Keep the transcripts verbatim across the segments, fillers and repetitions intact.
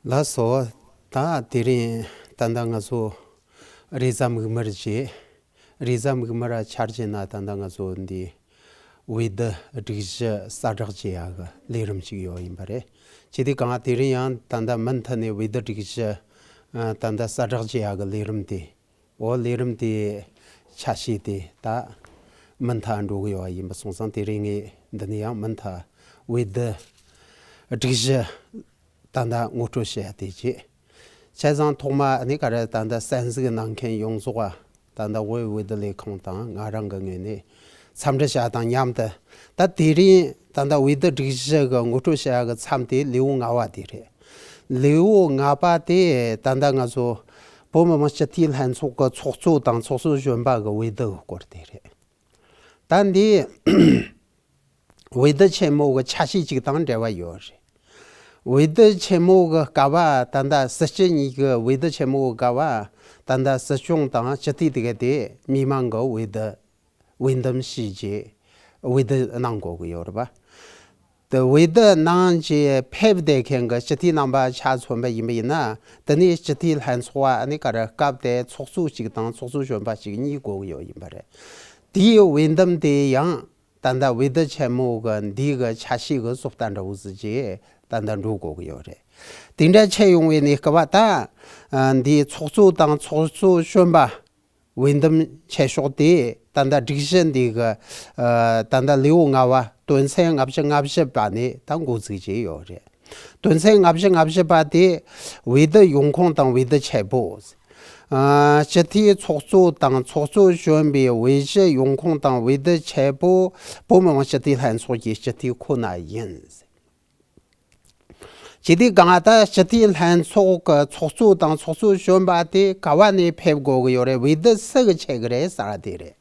ལགས་སོ། ད་དེ་རིང་ད་ལྟ་ང་ཚོ་རེས་གཟའ་མིག་དམར་རྗེས། རེས་གཟའ་མིག་དམར་ཆ་རྐྱེན་ན་ད་ལྟ་ང་ཚོ་འདི་ཝེ་ཏི་སྒྲིག་གཞི་གསལ་བསྒྲགས་བྱེད་ཡག་གི་ལས་རིམ་ཅིག་ཡོད་ཡིན་པ་རེད། ཅི་སྟེ་གང་དེ་རིང་ཡང་ད་ལྟ་མུ་མཐུད་ནས་ཝེ་ཏི་སྒྲིག་གཞི་ཨ་ད་ལྟ་གསལ་བསྒྲགས་བྱེད་ཡག་གི་ལས་རིམ་དེ། འོ་ལས་རིམ་དེ་ཆ་ཤས་དེ་ད་མུ་མཐུད་འགྲོ་གི་ཡོད་ཡིན་པ་སོང་ཙང་དེ་རིང་ངས་འདི་ནས་ཡང་མུ་མཐུད་ཝེ་ཏི་སྒྲིག་གཞི་ད་ལྟ་ངོ་སྤྲོད་བྱེད་ཡ་དེ་བྱེད། བྱས་ཙང་ཐོག་མ་ཨ་ནི་ག་རེ་ད་ལྟ་གསན་གཟིགས་གནང་མཁན་ཡོངས་རྫོགས་ད་ལྟ་བོད་ཝེ་ཏི་ལས་ཁུངས་དང་ང་རང་གི་ངོས་ནས་འཚམས་འདྲི་བྱ་དང་མཉམ་དུ། ད་དེ་རིང་ད་ལྟ་ཝེ་ཏི་སྒྲིག་གཞི་གི་ངོ་སྤྲོད་བྱ་ཡ་གི་མཚམས་དེ་ལེའུ་ལྔ་བ་དེ་རེད། ལེའུ་ལྔ་པ་དེ་ད་ལྟ་ང་ཚོ་བོད་མི་མང་སྤྱི་འཐུས་ལྷན་ཚོགས་ཀྱི་ཚོགས་གཙོ་དང་ཚོགས་གཙོ་གཞོན་པ་གི་ཝེ་ཏི་གི་སྐོར་དེ་རེད། ད་འདི་ཝེ་ཏི་ཆེན་མོ་གི་ཆ་ཤས་གཅིག་དང་འབྲེལ་བ་ཡོད་རེད། ཝེ་ཏི་ཆེན་མོ་གི་སྐབས་ད་ལྟ་སྲིད་སྤྱི་གཉིས་ཀྱི་ཝེ་ཏི་ཆེན་མོ་གི་སྐབས་ད་ལྟ་སྲིད་སྐྱོང་དང་སྤྱི་འཐུས་དེ་ག་དེ་མི་མང་གི་ཝེ་ཏི་འོས་འདེམས་ཞུས་རྗེས་འོས་བསྡུ་གནང་དགོས་ཀྱི་ཡོད་རེད་པ། དེ་འོས་བསྡུ་གནང་རྗེས་ཕེབས་བསྡད་མཁན་གྱི་སྤྱི་འཐུས་རྣམ་པ་ཆ་མཚོན་པ་ཡིན་པ་ཡིན་ན། དེ་ནས་སྤྱི་འཐུས་ལྷན་ཚོགས་པ་ཨ་ནི་ག་རེ་སྐབས་དེ་ཚོགས་གཙོ་གཅིག་དང་ཚོགས་གཙོ་གཞོན་པ་གཅིག་གཉིས་དགོས་ཀྱི་ཡོད་ཡིན་པ་རེད། དེའི་འོས་འདེམས་དེ་ཡང་ད་ལྟ་འོས་བསྡུ་ཆེན་མོ་གི་འདི་གི་ཆ་ཤས་གི་བཟོ་ལྟ་འདྲ་བོ་ཟིག་ཅིག་ད་ལྟ་འགྲོ་དགོས་ཀྱི་ཡོད་རེད། དེ་འདྲ་ཆད་ཡོང་བའི་གནས་སྐབས་ད་ཨ་འདིའི་ཚོགས་གཙོ་དང་ཚོགས་གཙོ་གཞོན་པ་འོས་འདེམས་བྱེད་ཕྱོགས་དེ་ད་ལྟ་སྒྲིག་གཞི་འདི་གི་ཨ་ད་ལྟ་ལེའུ་ལྔ་བ་དོན་ཚན་ལྔ་བཅུ་ང་བཞི་པ་ནས་ད་འགོ་འཛུགས་བྱས་ཡོད་རེད། དོན་ཚན་ལྔ་བཅུ་ང་བཞི་པ་དེ་འོས་བསྡུ་ཡོང་ཁུངས་དང་འོས་བསྡུ་བྱེད་པོ། ཨ་སྤྱི་འཐུས་ཚོགས་གཙོ་དང་ཚོགས་གཙོ་གཞོན་པའི་འོས་གཞི་ཡོང་ཁུངས་དང་འོས་བསྡུ་བྱེད་པོ་བོད་མི་མང་སྤྱི་འཐུས་ལྷན་ཚོགས་ཀྱི་སྤྱི་འཐུས་ཁོ་ན་ཡིན། ཇི་སྟེ་གང་ལྟར་སྤྱི་འཐུས་ལྷན་ཚོགས་ཀྱི་ཚོགས་གཙོ་དང་ཚོགས་གཙོ་གཞོན་པ་དེ་ག་བ་ནས་ཕེབས་དགོས་ཀྱི་ཡོད་རེད། འོས་བསྡུ་སུ་གིས་བྱེད་ཀྱི་རེད་ཟེར་བ་དེ་རེད།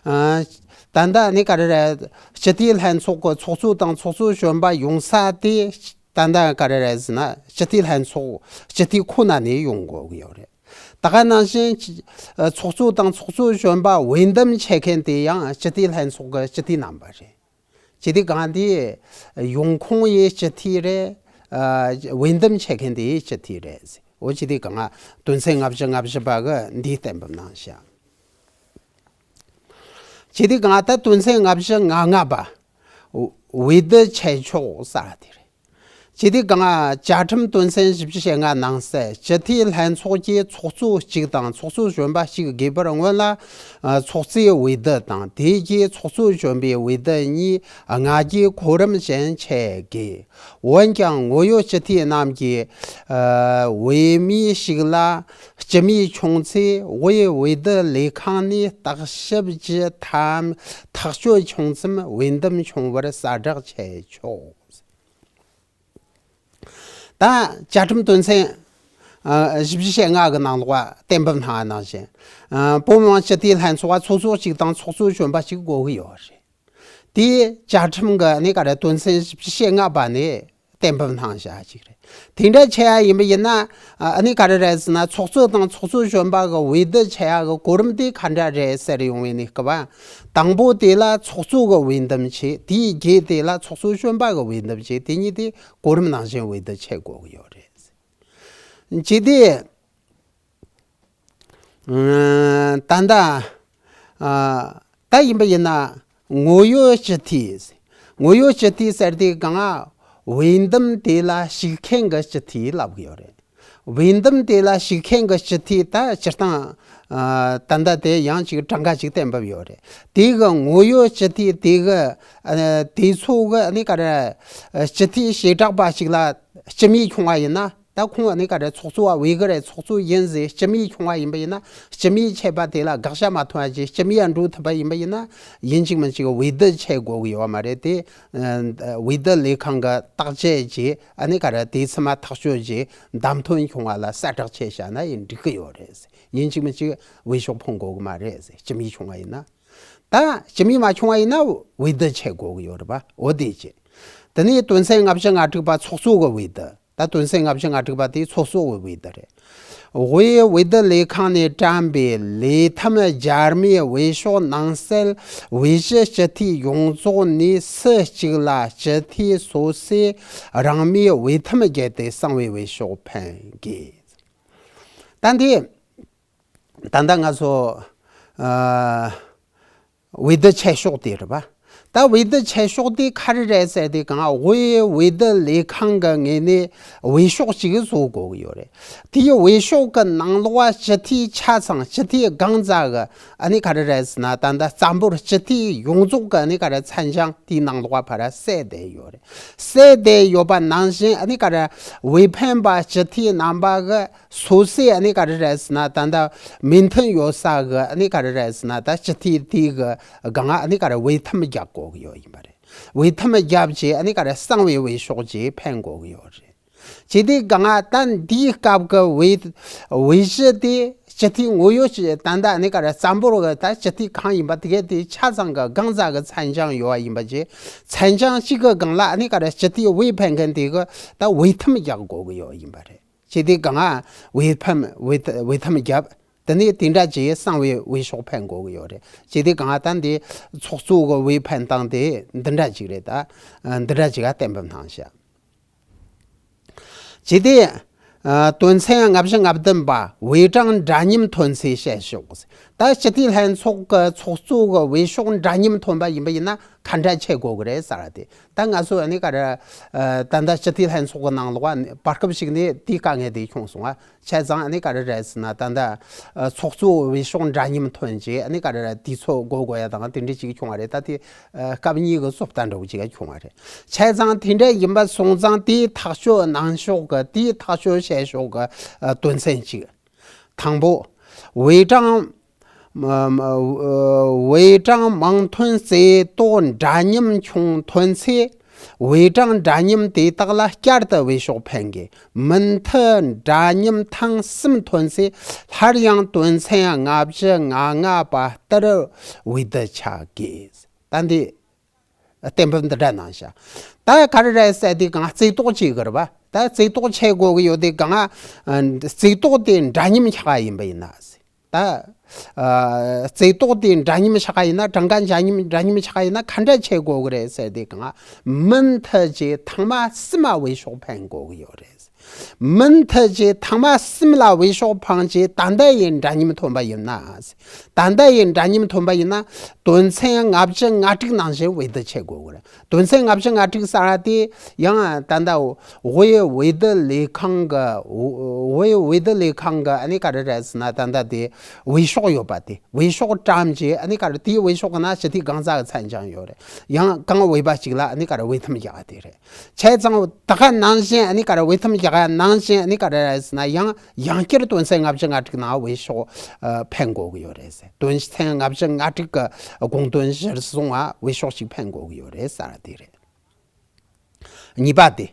ཨ་ད་ལྟ་ནི་ག་རེ་རེད། སྤྱི་འཐུས་ལྷན་ཚོགས་ཀྱི་ཚོགས་གཙོ་དང་ཚོགས་གཙོ་གཞོན་པ་ཡོང་ས་དེ་ད་ལྟ་ག་རེ་རེད་ཟེར་ན་སྤྱི་འཐུས་ལྷན་ཚོགས་སྤྱི་འཐུས་ཁོ་ན་ནས་ཡོང་དགོས་ཀྱི་ཡོད་རེད། ད་ག་ནང་བཞིན་ཚོགས་གཙོ་དང་ཚོགས་གཙོ་གཞོན་པ་འོས་འདེམས་བྱེད་མཁན་དེ་ཡང་སྤྱི་འཐུས་ལྷན་ཚོགས་ཀྱི་སྤྱི་འཐུས་རྣམ་པ་རེད། སྤྱི་འཐུས་གང་དེ་ཡོང་ཁུངས་ཡི་སྤྱི་འཐུས་རེད། ཨ་འོས་འདེམས་བྱེད་མཁན་དེ་ཡི་སྤྱི་འཐུས་རེད། འོ་སྤྱི་འཐུས་གང་དོན་ཚན་ལྔ་བཅུ་ང་བཞི་པ་གི་འདིའི་གཏན་འབེབས་གནང་བཞག་སྤྱི་འཐུས་གང་ད་དོན་ཚན་ལྔ་བཅུ་ང་ལྔ་པ་འོས་བསྡུ་བྱེད་ཕྱོགས་ཟེར་དེ་རེད། སྤྱི་འཐུས་གང་བཅའ་ཁྲིམས་དོན་ཚན་བཞི་བཅུ་ཞེ་ལྔ་ནང་གསལ་སྤྱི་འཐུས་ལྷན་ཚོགས་ཀྱི་ཚོགས་གཙོ་གཅིག་དང་ཚོགས་གཙོ་གཞོན་པ་གཅིག་དགོས་པར་སྔོན་ལ་ཨ་ཚོགས་གཙོའི་འོས་བསྡུ་དང་དེའི་རྗེས་ཚོགས་གཙོ་གཞོན་པའི་འོས་བསྡུ་གཉིས་ལྔ་བརྒྱའི་གོ་རིམ་བཞིན་བྱེད་དགོས། འོན་ཀྱང་ངོ་ཡོད་སྤྱི་འཐུས་རྣམས་ཀྱི་ཨ་འོས་མི་ཞིག་ལ་སྤྱི་མོས་བྱུང་ཚེ་དབུས་འོས་བསྡུ་ལས་ཁང་ནས་བརྟག་ཞིབ་ཀྱི་ཐམ་ཐག་གཅོད་བྱུང་ཙམ་འོས་འདེམས་བྱུང་བར་གསལ་བསྒྲགས་བྱས་ཆོག་ད་བཅའ་ཁྲིམས་དོན་ཚན་ཨ་བཞི་བཅུ་ཞེ་ལྔ་གི་ནང་ལོགས་གཏན་འབེབས་གནང་བ་ནང་བཞིན། ཨ་བོད་མི་མང་སྤྱི་འཐུས་ལྷན་ཚོགས་པ་ཚོགས་གཙོ་གཅིག་དང་ཚོགས་གཙོ་གཞོན་པ་གཅིག་དགོས་ཀྱི་ཡོད་རེད། དེ་བཅའ་ཁྲིམས་ཀྱི་ནི་ག་རེ་དོན་ཚན་བཞི་བཅུ་ཞེ་ལྔ་པ་ནས་གཏན་འབེབས་གནང་བཞག་ཅིག་རེད། དེ་འདྲ་བྱས་ཡ་ཡིན་པ་ཡིན་ན་ཨ་ནི་ག་རེ་རེད་ཟེར་ན་ཚོགས་གཙོ་དང་ཚོགས་གཙོ་གཞོན་པ་གི་འོས་བསྡུ་བྱེད་ཡ་གི་གོ་རིམ་དེ་ག་འདྲ་རེད་ཟེར་ཡོང་བའི་གནས་སྐབས། དང་པོ་དེ་ལ་ཚོགས་གཙོ་གི་འོས་འདེམས་བྱས། དེའི་རྗེས་དེ་ལ་ཚོགས་གཙོ་གཞོན་པ་གི་འོས་འདེམས་བྱས། དེ་གཉིས་དེ་གོ་རིམ་ནང་བཞིན་འོས་བསྡུ་བྱེད་དགོས་ཀྱི་ཡོད་རེད། ཅི་སྟེ་ད་ལྟ་ཨ་ད་ཡིན་པ་ཡིན་ན་ངོ་ཡོད་སྤྱི་འཐུས། ངོ་ཡོད་སྤྱི་འཐུས་ཟེར་དེ་གང་འོས་འདེམས་དེ་ལ་ཞུགས་མཁན་གྱི་སྤྱི་འཐུས་ལབ་ཀྱི་ཡོད་རེད། འོས་འདེམས་དེ་ལ་ཞུགས་མཁན་གྱི་སྤྱི་འཐུས་ད་སྤྱིར་བཏང་ཨ་ད་ལྟ་དེ་ཡང་ཅིག་གྲངས་ཀ་ཅིག་གཏན་འབེབས་ཡོད་རེད། དེ་གི་ངོ་ཡོད་སྤྱི་འཐུས་དེ་གི་ཨ་དེ་ཚོ་གི་ནི་ག་རེ་སྤྱི་འཐུས་བྱེ་བྲག་པ་ཞིག་ལ་སྤྱི་མོས་བྱུང་བ་ཡིན་ན། ད་ཁོང་ནི་ག་རེ་ཚོགས་གཙོ་བ་འོས་གི་རེད། ཚོགས་གཙོ་ཡིན་ཟེར་སྤྱི་མོས་བྱུང་བ་ཡིན་པ་ཡིན་ན་སྤྱི་མོས་བྱས་པ་དེ་ལ་དགག་བྱ་མ་མཐོང་བ་ཅིག་སྤྱི་མོས་ཡང་འགྲོ་ཐུབ་པ་ཡིན་པ་ཡིན་ན་ཡིན་གཅིག་མིན་གཅིག་འོས་བསྡུ་བྱེད་དགོས་ཀྱི་ཡོད་མ་རེད་དེ། འོས་བསྡུ་ལས་ཁང་གི་བརྟག་དཔྱད་ཀྱིས་ཨ་ནི་ག་རེ་དེ་ཚང་མ་ཐག་གཅོད་ཀྱིས་བདམས་ཐོན་བྱུང་བ་ལ་གསལ་བསྒྲགས་བྱས་བཞག་ན་ཡིན་འགྲིག་གི་ཡོད་རེད། ཡིན་གཅིག་མིན་གཅིག་འོས་ཤོག་འཕངས་དགོས་ཀྱི་མ་རེད། སྤྱི་མོས་བྱུང་བ་ཡིན་ན། ད་སྤྱི་མོས་མ་བྱུང་བ་ཡིན་ན་འོས་བསྡུ་བྱེད་དགོས་ཀྱི་ཡོད་རེད་པ། འོ་དེ་བྱས། དེ་ནས་དོན་ཚན་ལྔ་བཅུ་ང་དྲུག་པ་ཚོགས་གཙོ་གི་འོས་བསྡུ། ད་དོན་ཚན་ལྔ་བཅུ་ང་དྲུག་པ་དེ་ཚོགས་གཙོ་བའི་འོས་བསྡུ་རེད། དབུས་འོས་བསྡུ་ལས་ཁང་ནས་བཀྲམ་པའི་ལས་ཐམ་སྦྱར་མའི་འོས་ཤོག་ནང་གསལ་འོས་གཞི་སྤྱི་འཐུས་ཡོངས་རྫོགས་ནས་སུ་གཅིག་ལ་སྤྱི་འཐུས་སོ་སོས་རང་མོས་འོས་ཐམ་བརྒྱབ་སྟེ་གསང་བའི་འོས་ཤོག་འཕེན་དགོས། ད་འདི། ད་ལྟ་ང་ཚོ་ཨ་འོས་བསྡུ་ཆེ་ཤོས་དེ་རེད་པ། ད་འོས་བསྡུ་ཆེ་ཤོས་དེ་ག་རེ་རེད་ཟེར་དུས་གང་དབུས་འོས་བསྡུ་ལས་ཁང་གི་ངོས་ནས་འོས་ཤོག་ཅིག་བཟོ་དགོས་ཀྱི་ཡོད་རེད། དེའི་འོས་ཤོག་གི་ནང་ལོགས་སྤྱི་འཐུས་ཆ་ཚང་སྤྱི་འཐུས་གང་ཟག་གི་ཨ་ནི་ག་རེ་རེད་ཟེར་ན། ད་ལྟ་རྩ་འབོར་སྤྱི་འཐུས་ཡོངས་རྫོགས་གི་ཨ་ནི་ག་རེ་མཚན་བྱང་དེའི་ནང་ལོགས་ཕར་གསལ་བསྡད་ཡོད་རེད། གསལ་བསྡད་ཡོད་པ་ནང་བཞིན་ཨ་ནི་ག་རེ་འོས་འཕེན་པ་སྤྱི་འཐུས་རྣམ་པ་གི་སོ་སོས་ཨ་ནི་ག་རེ་རེད་ཟེར་ན། ད་ལྟ་མོས་མཐུན་ཡོད་ས་གི་ཨ་ནི་ག་རེ་རེད་ཟེར་ན། ད་སྤྱི་འཐུས་དེའི་གི་སྒང་ཨ་ནི་ག་རེ་འོས་ཐམ་རྒྱག་དགོས་ཀྱི་ཡོད་ཡིན་པ་རེད། འོས་ཐམ་རྒྱབ་བྱས་ཨ་ནི་ག་རེ་གསང་བའི་འོས་ཤོག་ཅིག་འཕེན་དགོས་ཀྱི་ཡོད་རེད། བྱས་དུས་སྒང་ད་འདིའི་སྐབས་ཀྱི་འོས་འོས་གཞི་དེ་སྤྱི་འཐུས་ངོ་ཡོད་ཀྱི་ད་ལྟ་ཨ་ནི་ག་རེ་རྩ་འབོར་གི་ད་སྤྱི་འཐུས་གང་ཡིན་པ་དེ་གའི་དེ་ཆ་ཚང་གི་གང་ཟག་གི་མཚན་བྱང་ཡོད་པ་ཡིན་པ་བྱས། མཚན་བྱང་གཅིག་གི་སྒང་ལ་ཨ་ནི་ག་རེ་སྤྱི་འཐུས་འོས་འཕེན་མཁན་དེ་གི་ད་འོས་ཐམ་རྒྱག་དགོས་ཀྱི་ཡོད་ཡིན་པ་རེད། བྱས་དུས་སྒང་འོས་ཐམ་འོས་འོས་ཐམ་བརྒྱབ། དེ་ནས་དེ་འདྲ་བྱས་གསང་བའི་འོས་ཤོག་འཕེན་དགོས་ཀྱི་ཡོད་རེད། བྱས་དུས་སྒང་ད་འདི་ཚོགས་གཙོ་གི་འོས་འཕེན་སྟངས་དེ་འདི་འདྲ་ཅིག་རེད། ད་འདི་འདྲ་ཅིག་ག་གཏན་འབེབས་གནང་བཞག། བྱས་ཏེ། ཨ་དོན་ཚན་ལྔ་བཅུ་ང་བདུན་པ། འོས་གྲངས་འདྲ་མཉམ་ཐོན་ཚེ་བཤད་ཕྱོགས། ད་སྤྱི་འཐུས་ལྷན་ཚོགས་ཀྱི་ཚོགས་གཙོ་གི་འོས་ཤོག་འདྲ་མཉམ་ཐོན་པ་ཡིན་པ་ཡིན་ན་ག་འདྲ་བྱེད་དགོས་ཀྱི་རེད་ཟེར་བ་དེ། ད་ང་ཚོ་ཨ་ནི་ག་རེ། ཨ་ད་ལྟ་སྤྱི་འཐུས་ལྷན་ཚོགས་ཀྱི་ནང་ལོགས་ཨ་ནི་བར་སྐབས་ཤིག་ནས་དེའི་དཀའ་ངལ་དེ་བྱུང་སོང་ང་། བྱས་ཙང་ཨ་ནི་ག་རེ་རེད་ཟེར་ན། ད་ལྟ་ཨ་ཚོགས་གཙོ་འོས་ཤོག་འདྲ་མཉམ་ཐོན་རྗེས་ཨ་ནི་ག་རེ་རེད། དུས་ཚོད་འགོར་དགོས་ཡ་དང་དེ་འདྲ་ཅིག་བྱུང་བ་རེད། ད་དེ་ཨ་སྐབས་གཉིས་ཀྱི་བཟོ་ལྟ་འདྲ་བོ་ཅིག་བྱུང་བ་རེད། བྱས་ཙང་དེ་འདྲ་ཡིན་པ་སོང་ཙང་དེའི་ཐག་གཅོད་གནང་ཕྱོགས་ཀྱི་དེའི་ཐག་གཅོད་བྱས་ཕྱོགས་ཀྱི་ཨ་དོན་ཚན་གཅིག། དང་པོ། འོས་གྲངས། འོས་གྲངས་མང་ཐོན་རྩེ་གཏོགས་འདྲ་མཉམ་བྱུང་ཐོན་ཚེ། འོས་གྲངས་འདྲ་མཉམ་དེ་དག་ལ་བསྐྱར་དུ་འོས་ཤོག་འཕེན་དགོས། མུ་མཐུད་འདྲ་མཉམ་ཐེངས་གསུམ་ཐོན་ཚེ་སླར་ཡང་དོན་ཚན་ལྔ་བཅུ་ང་ལྔ་པ་ལྟར་འོས་བསྡུ་བྱ་དགོས། ད་འདི་གཏན་འབེབས་འདི་འདྲ་གནང་བཞག། ད་ག་རེ་རེད་ཟེར་དུས་སྒང་རྩེ་གཏོགས་བྱེད་དགོས་རེད་པ། ད་རྩེ་གཏོགས་བྱེད་དགོས་ཀྱི་ཡོད་དུས་སྒང་། ཨ་རྩེ་གཏོགས་དེ་འདྲ་མཉམ་ཆགས་པ་ཡིན་པ་ཡིན་ན། ད་ཨ་རྩེ་གཏོགས་དེ་འདྲ་མཉམ་ཆགས་པ་ཡིན་ན། གྲངས་ཀ་འདྲ་མཉམ་འདྲ་མཉམ་ཆགས་པ་ཡིན་ན་ག་འདྲ་བྱེད་དགོས་ཀྱི་རེད་ཟེར་དུས་སྒང་། མུ་མཐུད་ཀྱི་ཐེངས་མ་གསུམ་མ་འོས་ཤོག་འཕེན་དགོས་ཀྱི་ཡོད་རེད། མུ་མཐུད་ཀྱི་ཐེངས་མ་གསུམ་ལ་འོས་ཤོག་འཕངས་རྗེས་ད་ལྟ་ཡི་འདྲ་མཉམ་ཐོན་པ་ཡིན་ན། ད་ལྟ་ཡི་འདྲ་མཉམ་ཐོན་པ་ཡིན་ན་དོན་ཚན་ལྔ་བཅུ་ང་དྲུག་ནང་བཞིན་འོས་བསྡུ་བྱེད་དགོས་ཀྱི་རེད། དོན་ཚན་ལྔ་བཅུ་ང་དྲུག་ཟེར་བ་དེ་ཡང་ད་ལྟ་དབུས་འོས་བསྡུ་ལས་ཁང་གི་དབུས་འོས་བསྡུ་ལས་ཁང་གི་ཨ་ནི་ག་རེ་རེད་ཟེར་ན། ད་ལྟ་དེ་འོས་ཤོག་ཡོད་པ་དེ། འོས་ཤོག་བཀྲམ་རྗེས་ཨ་ནི་ག་རེ། དེའི་འོས་ཤོག་གི་ནང་སྤྱི་འཐུས་གང་ཟག་གི་མཚན་བྱང་ཡོད་རེད། ཡང་གང་འོས་པ་གཅིག་ལ་ཨ་ནི་ག་རེ་འོས་ཐམ་རྒྱག་པ་དེ་རེད། བྱས་ཙང་ད་ག་ནང་བཞིན་ཨ་ནི་ག་རེ་འོས་ཐམ་རྒྱག་པ་ནང་བཞིན་ཨ་ནི་ག་རེ་རེད་ཟེར་ན། ཡང་ཡང་བསྐྱར་དོན་ཚན་ལྔ་བཅུ་ང་དྲུག་ནང་འོས་ཤོག་ཨ་འཕེན་དགོས་ཀྱི་ཡོད་རེད་ཟེར། དོན་ཚན་ལྔ་བཅུ་ང་དྲུག་གི་དགོངས་དོན་གཞིར་བཟུང་བ་འོས་ཤོག་ཅིག་འཕེན་དགོས་ཀྱི་ཡོད་རེད་ཟེར་བ་དེ་རེད། གཉིས་པ་དེ།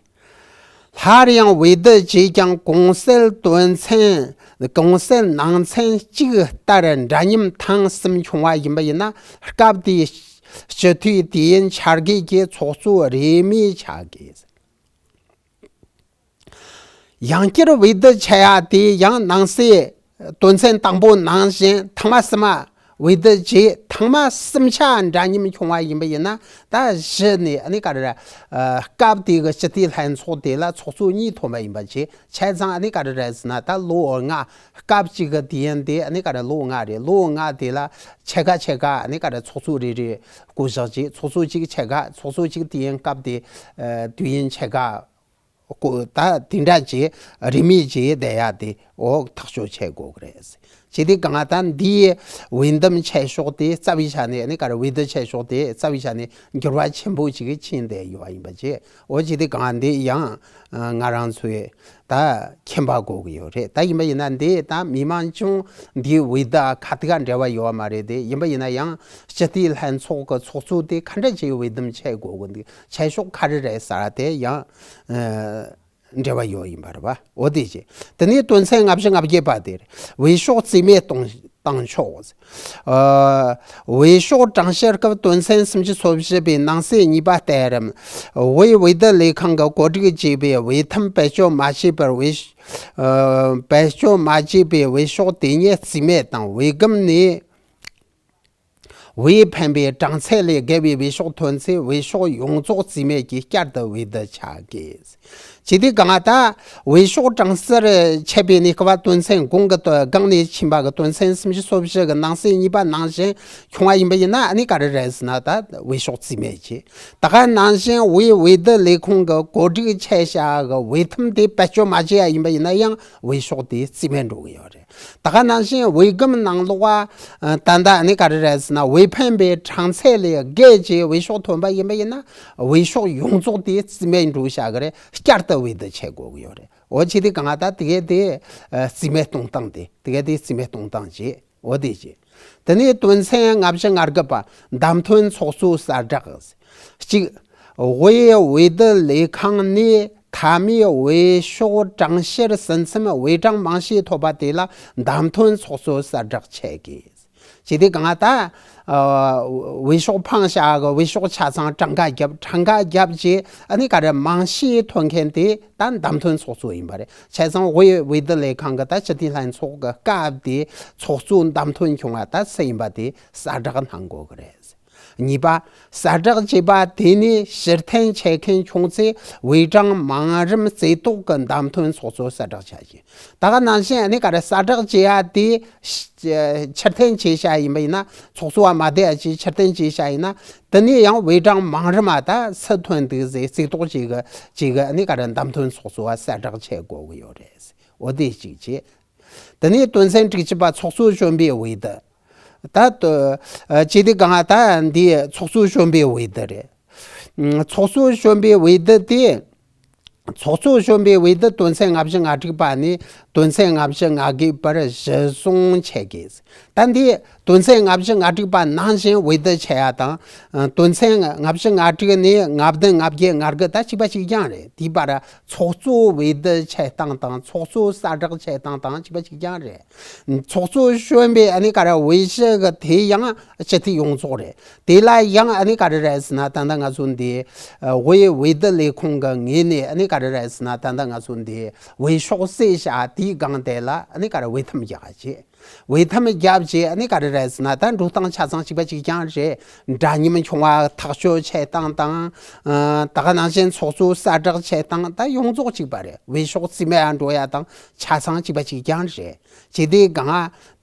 སླར་ཡང་འོས་བསྡུ་བྱས་ཀྱང་གོང་གསལ་དོན་ཚན་གོང་གསལ་ནང་ཚན་གཅིག་ལྟར་འདྲ་མཉམ་ཐེངས་གསུམ་བྱུང་བ་ཡིན་པ་ཡིན་ན། སྐབས་དེའི་སྤྱི་འཐུས་དུས་ཡུན་འཆར་འགོད་ཀྱི་ཚོགས་གཙོ་རེས་མོས་བྱ་དགོས། ཡང་བསྐྱར་འོས་བསྡུ་བྱ་ཡ་དེ་ཡང་ནང་གསེས་དོན་ཚན་དང་པོ་ནང་བཞིན་ཐེངས་མ་གསུམ་མ་འོས་བསྡུ་བྱས། ཐེངས་མ་གསུམ་ཆ་འདྲ་མཉམ་བྱུང་བ་ཡིན་པ་ཡིན་ན། ད་གཞི་ནས་ཨ་ནི་ག་རེ། ཨ་སྐབས་དེ་གི་སྤྱི་འཐུས་ལྷན་ཚོགས་དེ་ལ་ཚོགས་གཙོ་གཉིས་ཐོན་པ་ཡིན་པ་བྱས། བྱས་ཙང་ཨ་ནི་ག་རེ་རེད་ཟེར་ན། ད་ལོ་ལྔ། སྐབས་གཅིག་གི་དུས་ཡུན་དེ་ཨ་ནི་ག་རེ་ལོ་ལྔ་རེད། ལོ་ལྔ་དེ་ལ་ཕྱེད་ཀ་ཕྱེད་ཀ་ཨ་ནི་ག་རེ་ཚོགས་གཙོ་རེ་རེ་བསྐོ་བཞག་བྱས། ཚོགས་གཙོ་གཅིག་ཕྱེད་ཀ། ཚོགས་གཙོ་གཅིག་དུས་ཡུན་སྐབས་དེ་ཨ་དུས་ཡུན་ཕྱེད་ཀ་བསྐོ། ད་དེ་འདྲ་བྱས་རེས་མོས་བྱས་བསྡད་ཡ་དེ་འོ་ཐག་གཅོད་བྱེད་དགོས་ཀྱི་རེད། བྱས་དུས་སྒང་ད་འདིའི་འོས་འདེམས་བྱེད་ཕྱོགས་དེ་རྩ་བའི་ཆ་ནས་ཨ་ནི་ག་རེ། འོས་བསྡུ་བྱེད་ཕྱོགས་དེ་རྩ་བའི་ཆ་ནས་འགྱུར་བ་ཆེན་པོ་ཅིག་ཕྱིན་བསྡད་ཡོད་པ་ཡིན་པ་བྱས། འོ་བྱས་དུས་སྒང་འདི་ཡང་ང་རང་ཚོས་ད་མཁྱེན་པ་དགོས་ཀྱི་ཡོད་རེད། ད་ཡིན་པ་ཡིན་ན་འདི་ད་མི་མང་ཆུང་འདིའི་འོས་བསྡུ་ཁ་ཐུག་འབྲེལ་བ་ཡོད་པ་མ་རེད་དེ། ཡིན་པ་ཡིན་ན་ཡང་སྤྱི་འཐུས་ལྷན་ཚོགས་ཀྱི་ཚོགས་གཙོ་དེ་ག་འདྲ་ཅིག་འོས་འདེམས་བྱེད་དགོས་ཀྱི་འདུག་བྱེད་ཕྱོགས་ག་རེ་རེད་ཟེར་བ་དེ་ཡང་ཨ་འབྲེལ་བ་ཡོད་ཡིན་པ་རེད་པ། འོ་དེ་བྱས། དེ་ནས་དོན་ཚན་ལྔ་བཅུ་ང་བརྒྱད་པ་དེར་འོས་ཤོག་རྩིས་མེད་གཏོང་ བཏང་ཆོག། ཨ། འོས་ཤོག་གྲངས་བཤེར་སྐབས་དོན་ཚན་སུམ་ཅུ་སོ་བཞི་པའི་ནང་གསེས་གཉིས་པ་ལྟར། དབུས་འོས་བསྡུ་ལས་ཁང་གིས་གོ་སྒྲིག་བྱས་པའི་འོས་ཐམ་བེད་སྤྱོད་མ་བྱས་པར་འོས། ཨ། བེད་སྤྱོད་མ་བྱས་པའི་འོས་ཤོག་དེ་ཉིད་རྩིས་མེད་དང་། འོས་སྒམ་ནས་འོས་འཕེན་པའི་གྲངས་ཚད་ལས་བརྒལ་བའི་འོས་ཤོག་ཐོན་ཚེ། འོས་ཤོག་ཡོངས་རྫོགས་རྩིས་མེད་ཀྱིས་བསྐྱར་དུ་འོས་བསྡུ་བྱ་དགོས། བྱས་ཏེ་གང་ལྟར་འོས་ཤོག་གྲངས་བཤེར་བྱས་པའི་གནས་སྐབས་དོན་ཚན་གོང་གི་དོ་སྒང་ནས་ཕྱིན་པ་གི་དོན་ཚན་སུམ་ཅུ་སོ་བཞི་གི་ནང་གསེས་གཉིས་པ་ནང་བཞིན་བྱུང་བ་ཡིན་པ་ཡིན་ན། ཨ་ནི་ག་རེ་རེད་ཟེར་ན། ད་འོས་ཤོག་རྩིས་མེད་བྱས། ད་ག་ནང་བཞིན་དབུས་འོས་བསྡུ་ལས་ཁང་གིས་གོ་སྒྲིག་བྱས་བཞག་གི་འོས་ཐམ་དེ་བེད་སྤྱོད་མ་བྱས་པ་ཡིན་པ་ཡིན་ན་ཡང་འོས་ཤོག་དེ་རྩིས་མེད་འགྲོ་གི་ཡོད་རེད། ད་ག་ནང་བཞིན་འོས་སྒམ་ནང་ལོགས་ཨ། ད་ལྟ་ཨ་ནི་ག་རེ་རེད་ཟེར་ན། འོས་འཕེན་པའི་གྲངས་ཚད་ལས་བརྒལ་གྱི་འོས་ཤོག་ཐོན་པ་ཡིན་པ་ཡིན་ན། འོས་ཤོག་ཡོངས་རྫོགས་དེ་རྩིས་མེད་འགྲོ་བཞག་གི་རེད། བསྐྱར་དུ་འོས་བསྡུ་བྱེད་དགོས་ཀྱི་ཡོད་རེད། འོ། བྱས་ཏེ་གང་ལྟར་དེ་གས་དེ་རྩིས་མེད་གཏོང་སྟངས་དེ། དེ་གས་དེ་རྩིས་མེད་གཏོང་སྟངས་བྱས། འོ་དེ་བྱས། དེ་ནས་དོན་ཚན་ལྔ་བཅུ་ང་དགུ་པ། བདམས་ཐོན་ཚོགས་གཙོའི་གསལ་བསྒྲགས། གཅིག། དབུས་འོས་བསྡུ་ལས་ཁང་ནས་མཐའ་མའི་འོས་ཤོག་གྲངས་བཤེར་ཟིན་མཚམས་འོས་གྲངས་མང་ཤོས་ཐོབ་པ་དེ་ལ་བདམས་ཐོན་ཚོགས་གཙོ་གསལ་བསྒྲགས་བྱེད་དགོས། བྱས་ཏེ་གང་ལྟར། ཨ། འོས་ཤོག་འཕངས་བཞག་གི་འོས་ཤོག་ཆ་ཚང་གྲངས་ཀ་བརྒྱབ། གྲངས་ཀ་བརྒྱབ་རྗེས་ཨ་ནི་ག་རེ་མང་ཤོས་ཐོན་མཁན་དེ་ད་བདམས་ཐོན་ཚོགས་གཙོ་ཡིན་པ་རེད། བྱས་ཙང་དབུས་འོས་བསྡུ་ལས་ཁང་གི་ད་སྤྱི་འཐུས་ལྷན་ཚོགས་ཀྱི་སྐབས་དེ་ཚོགས་གཙོ་བདམས་ཐོན་བྱུང་བ་ད་སུ་ཡིན་པ་དེ་གསལ་བསྒྲགས་གནང་དགོས་ཀྱི་རེད། གཉིས་པ། གསལ་བསྒྲགས་བྱས་པ་དེ་ནས་ཕྱིར་འཐེན་བྱེད་མཁན་བྱུང་ཚེ། འོས་གྲངས་མང་རིམ་རྩིས་གཏོགས་ཀྱིས་བདམས་ཐོན་ཚོགས་གཙོ་གསལ་བསྒྲགས་བྱ་རྒྱུ། ད་ག་ནང་བཞིན་ཨ་ནི་ག་རེ་གསལ་བསྒྲགས་བྱས་ཡ་དེ་ཕྱིར་འཐེན་བྱས་བཞག་ཡིན་པ་ཡིན་ན། ཚོགས་གཙོ་བ་མ་བསྡད་ཡ་ཅིག་ཕྱིར་འཐེན་བྱས་བཞག་ཡིན་ན། དེ་ནས་ཡང་འོས་གྲངས་མང་རིམ་མ་ད་སུ་ཐོན་འདུག་ཟེར་རྩིས་གཏོགས་བྱེད་གི་བྱེད་གི་ཨ་ནི་ག་རེ་བདམས་ཐོན་ཚོགས་གཙོ་བ་གསལ་བསྒྲགས་བྱེད་དགོས་གི་ཡོད་རེད། འོ་དེ་གཅིག་བྱས། དེ་ནས་དོན་ཚན་དྲུག་ཅུ་པ། ཚོགས་གཙོ་གཞོན་པའི་འོས་བསྡུ། ད་ལྟ་ཨ་བྱས་ཏེ་གང་ལྟར་འདི་ཚོགས་གཙོ་གཞོན་པའི་འོས་བསྡུ་རེད། ཚོགས་གཙོ་གཞོན་པའི་འོས་བསྡུ་དེ། ཚོགས་གཙོ་གཞོན་པའི་འོས་བསྡུ་དོན་ཚན་ལྔ་བཅུ་ང་དྲུག་པ་ནས་དོན་ཚན་ལྔ་བཅུ་ང་བརྒྱད་བར་གཞིར་བཟུང་བྱེད་དགོས། ད་འདི་དོན་ཚན་ལྔ་བཅུ་ང་དྲུག་པ་ནང་བཞིན་འོས་བསྡུ་བྱེད་ཡ་དང་། དོན་ཚན་ལྔ་བཅུ་ང་དྲུག་ནས་ལྔ་བདུན། ལྔ་བརྒྱད། ལྔ་དགུ་ད་གཅིག་པ་གཅིག་རྐྱང་རེད། དེའི་བར་ཚོགས་གཙོ་འོས་བསྡུ་བྱེད་སྟངས་དང་ཚོགས་གཙོ་གསལ་བསྒྲགས་བྱེད་སྟངས་དང་གཅིག་པ་གཅིག་རྐྱང་རེད། ཚོགས་གཙོ་གཞོན་པའི་ཨ་ནི་ག་རེ་འོས་གཞི་གི་དེ་ཡང་སྤྱི་འཐུས་ཡོངས་རྫོགས་རེད། དེ་ལ་ཡང་ཨ་ནི་ག་རེ་རེད་ཟེར་ན། ད་ལྟ་ང་ཚོ་འདི་དབུས་འོས་བསྡུ་ལས་ཁང་གི་ངོས་ནས་ཨ་ནི་ག་རེ་རེད་ཟེར་ན། ད་ལྟ་ང་ཚོ་འདི་འོས་ཤོག་བསྲེས་བཞག་དེའི་སྒང་དེ་ལ་ཨ་ནི་ག་རེ་འོས་ཐམ་རྒྱག་བྱས། འོས་ཐམ་རྒྱབ་རྗེས་ཨ་ནི་ག་རེ་རེད་ཟེར་ན། ད་འགྲོ་སྟངས་ཆ་ཚང་གཅིག་པ་གཅིག་རྐྱང་རེད། འདྲ་མཉམ་བྱུང་བ་ཐག་གཅོད་བྱེད་སྟངས་དང་། ཨ། ད་ག་ནང་བཞིན་ཚོགས་གཙོ་གསལ་བསྒྲགས་བྱེད་སྟངས་ད་ཡོངས་རྫོགས་གཅིག་པ་རེད། འོས་ཤོག་རྩིས་མེད་འགྲོ་ཡ་དང་ཆ་ཚང་གཅིག་པ་གཅིག་རྐྱང་རེད། བྱས་ཏེ་གང་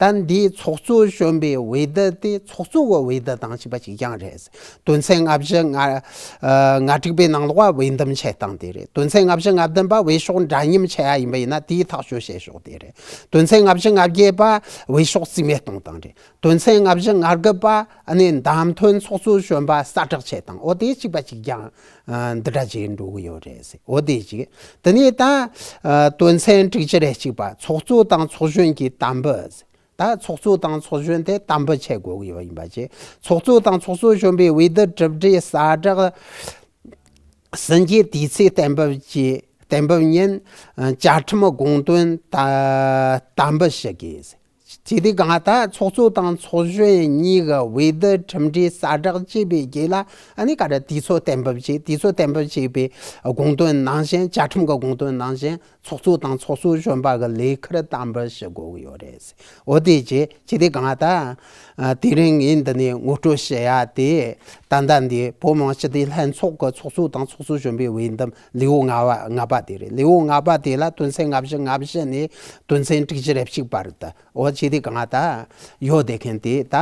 ད་འདིའི་ཚོགས་གཙོ་གཞོན་པའི་འོས་བསྡུ་དེ་ཚོགས་གཙོ་གི་འོས་བསྡུ་དང་གཅིག་པ་གཅིག་རྐྱང་རེད། དོན་ཚན་ལྔ་བཅུ་ང་ལྔ་དྲུག་པའི་ནང་ལོགས་འོས་འདེམས་བྱེད་སྟངས་དེ་རེད། དོན་ཚན་ལྔ་བཅུ་ང་བདུན་པ་འོས་ཤོག་འདྲ་མཉམ་བྱེད་ཡ་ཡིན་པ་ཡིན་ན་དེའི་ཐག་གཅོད་བྱེད་ཕྱོགས་དེ་རེད། དོན་ཚན་ལྔ་བཅུ་ང་བརྒྱད་པ་འོས་ཤོག་རྩིས་མེད་གཏོང་སྟངས་རེད། དོན་ཚན་ལྔ་བཅུ་ང་དགུ་པ་ཨ་ནི་བདམས་ཐོན་ཚོགས་གཙོ་གཞོན་པ་གསལ་བསྒྲགས་བྱེད་སྟངས། འོ་དེ་གཅིག་པ་གཅིག་རྐྱང་འདི་འདྲ་ཅིག་འགྲོ་གི་ཡོད་རེད། འོ་དེ་གཅིག་དེ་ནས་ད་དོན་ཚན་དྲུག་ཅུ་རེ་གཅིག་པ་ཚོགས་གཙོ་དང་ཚོགས་གཞོན་གྱི་དམ་འབུལ། ད་ཚོགས་གཙོ་དང་ཚོགས་གཞོན་དེ་དམ་འབུལ་བྱེད་དགོས་ཀྱི་ཡོད་ཡིན་པ་བཅས། ཚོགས་གཙོ་དང་ཚོགས་གཙོ་གཞོན་པའི་འོས་བསྡུ་གྲུབ་འབྲས་གསལ་བསྒྲགས་ཟིན་རྗེས་དུས་ཚོད་གཏན་འབེབས་ཀྱི་གཏན་འབེབས་ཉིན་བཅའ་ཁྲིམས་དགོངས་དོན་དམ་འབུལ་ཞུ་དགོས། བྱས་ཏེ་གང་ལྟར་ཚོགས་གཙོ་དང་ཚོགས་གཞོན་གཉིས་ཀྱི་འོས་བསྡུ་གྲུབ་འབྲས་གསལ་བསྒྲགས་བྱས་པའི་རྗེས་ལ་ཨ་ནི་ག་རེ་དུས་ཚོད་གཏན་འབེབས་བྱས། དུས་ཚོད་གཏན་འབེབས་བྱས་པའི་དགོངས་དོན་ནང་བཞིན། བཅའ་ཁྲིམས་ཀྱི་དགོངས་དོན་ནང་བཞིན། ཚོགས་གཙོ་དང་ཚོགས་གཙོ་གཞོན་པ་གི་ལས་ཁུར་དམ་འབུལ་ཞུ་དགོས་ཀྱི་ཡོད་རེད། འོ་དེ་རྗེས་བྱས་ཏེ་གང་ལྟར་དེ་རིང་ངས་འདི་ནས་ངོ་སྤྲོད་བྱེད་ཡ་དེ། ད་ལྟ་འདི་བོད་མི་མང་སྤྱི་འཐུས་ལྷན་ཚོགས་ཀྱི་ཚོགས་གཙོ་དང་ཚོགས་གཙོ་གཞོན་པའི་འོས་འདེམས་ལེའུ་ལྔ་བ་ལྔ་པ་དེ་རེད། ལེའུ་ལྔ་པ་དེ་ལ་དོན་ཚན་ལྔ་བཅུ་ང་བཞི་ནས་དོན་ཚན་དྲུག་ཅུ་རེ་གཅིག་བར་དུ། འོ་བྱས་ཏེ་གང་ལྟར་ཡོད་བསྡད་མཁན་དེ་ད་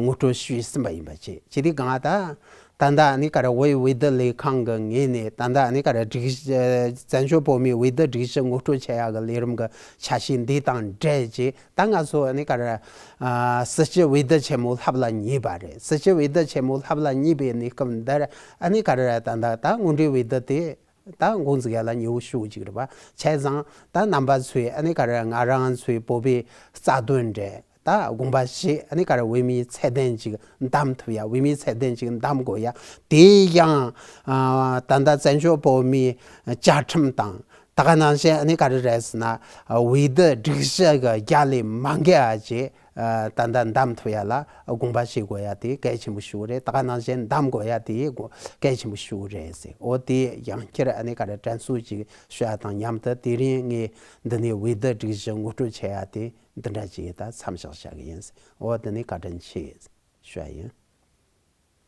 ངོ་སྤྲོད་ཞུས་ཟིན་པ་ཡིན་པ་བྱས། བྱས་ཏེ་གང་ལྟར། ད་ལྟ་ཨ་ནི་ག་རེ་དབུས་འོས་བསྡུ་ལས་ཁང་གི་ངོས་ནས་ད་ལྟ་ཨ་ནི་ག་རེ་སྒྲིག་གཞི། བཙན་བྱོལ་བོད་མིའི་འོས་བསྡུ་སྒྲིག་གཞི་ངོ་སྤྲོད་བྱེད་ཡག་གི་ལས་རིམ་གྱི་ཆ་ཤས་འདི་དང་འབྲེལ་གྱིས། ད་ང་ཚོ་ཨ་ནི་ག་རེ་ཨ་སྲིད་སྤྱི་འོས་བསྡུ་ཆེན་མོ་ལྷག་ལ་གཉིས་པ་རེད། སྲིད་སྤྱི་འོས་བསྡུ་ཆེན་མོ་ལྷག་ལ་གཉིས་པའི་གནས་སྐབས་འདིར་ཨ་ནི་ག་རེ་ད་ལྟ་ད་སྔོན་འགྲོའི་འོས་བསྡུ་དེ་ད་འགོ་འཛུགས་ཡ་ལ་ཉེ་བོ་ཞུ་གཅིག་རེད་པ། བྱས་ཙང་ད་རྣམ་པ་ཚོས་ཨ་ནི་ག་རེ་ང་རང་ཚོའི་བོད་པའི་རྩ་དོན་འདྲ། ད་དགོངས་པ་བཞེས། ཨ་ནི་ག་རེ་འོས་མིའི་ཚད་ལྡན་ཅིག་འདེམས་ཐུབ་ཡ། འོས་མིའི་ཚད་ལྡན་ཅིག་འདེམས་དགོས་ཡ། དེ་ཡང་ཨ་ད་ལྟ་བཙན་བྱོལ་བོད་མིའི་བཅའ་ཁྲིམས་དང་། ད་ག་ནང་བཞིན་ཨ་ནི་ག་རེ་རེད་ཟེར་ན། འོས་བསྡུ་སྒྲིག་གཞི་གི་རྒྱ་ལས་མ་འགལ་བ་ཅིག་ ད་ལྟ་འདམ་ཐུབ་ཡ་ལ་དགོངས་པ་བཞེས་དགོས་ཡ་དེ་གལ་ཆེན་པོ་ཞིག་རེད། ད་ག་ནང་བཞིན་འདམ་དགོས་ཡ་དེ་གལ་ཆེན་པོ་ཞིག་རེད་ཟེར། འོ་དེ་ཡང་བསྐྱར་ཨ་ནི་ག་རེ་དྲན་གསོ་ཅིག་ཞུ་ཡ་དང་མཉམ་དུ། དེ་རིང་ངས་འདི་ནས་འོས་བསྡུ་སྒྲིག་གཞི་ངོ་སྤྲོད་བྱེད་ཡ་དེ་འདི་འདྲ་ཅིག་ད་མཚམས་བཞག་བཞག་གི་ཡིན་ཟེར། འོ་འདི་ནས་བཀའ་དྲིན་ཆེ་ཞུ་ཡ་ཡིན།